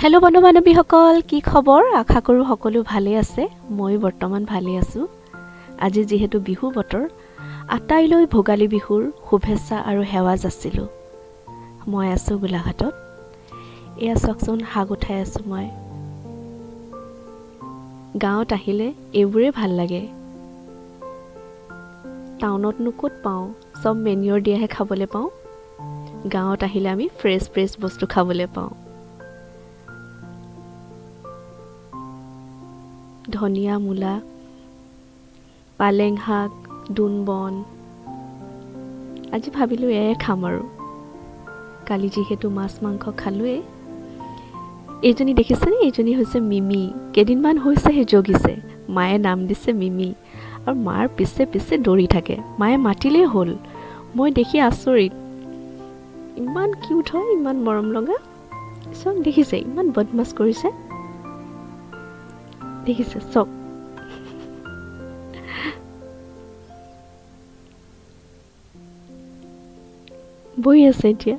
Hello' বন্ধু বান্ধৱীসকল, কি খবৰ? আশা কৰোঁ সকলো ভালেই আছে। ময়ো বৰ্তমান ভালেই আছোঁ। আজি যিহেতু বিহু বতৰ, আটাইলৈ ভোগালী বিহুৰ শুভেচ্ছা আৰু সেৱা যাচিলোঁ। মই আছোঁ গোলাঘাটত। এয়া চাওকচোন, শাক উঠাই আছোঁ মই। গাঁৱত আহিলে এইবোৰেই ভাল লাগে। টাউনতনো ক'ত পাওঁ, চব মেনিয়ৰ দিয়াহে খাবলৈ পাওঁ। গাঁৱত আহিলে আমি ফ্ৰেছ ফ্ৰেছ বস্তু খাবলৈ পাওঁ। ধনিয়া, মূলা, পালেং শাক, দোণ বন। আজি ভাবিলোঁ এয়াই খাম আৰু। কালি যিহেতু মাছ মাংস খালোঁৱেই। এইজনী দেখিছেনে? এইজনী হৈছে মিমি। কেইদিনমান হৈছেহে জগিছে। মায়ে নাম দিছে মিমি। আৰু মাৰ পিছে পিছে দৌৰি থাকে। মায়ে মাতিলেই হ'ল। মই দেখি আচৰিত, ইমান কিউট হয়, ইমান মৰম লগা। চাওক, দেখিছে ইমান বদমাছ কৰিছে, দেখিছে চাওক। বহি আছে এতিয়া।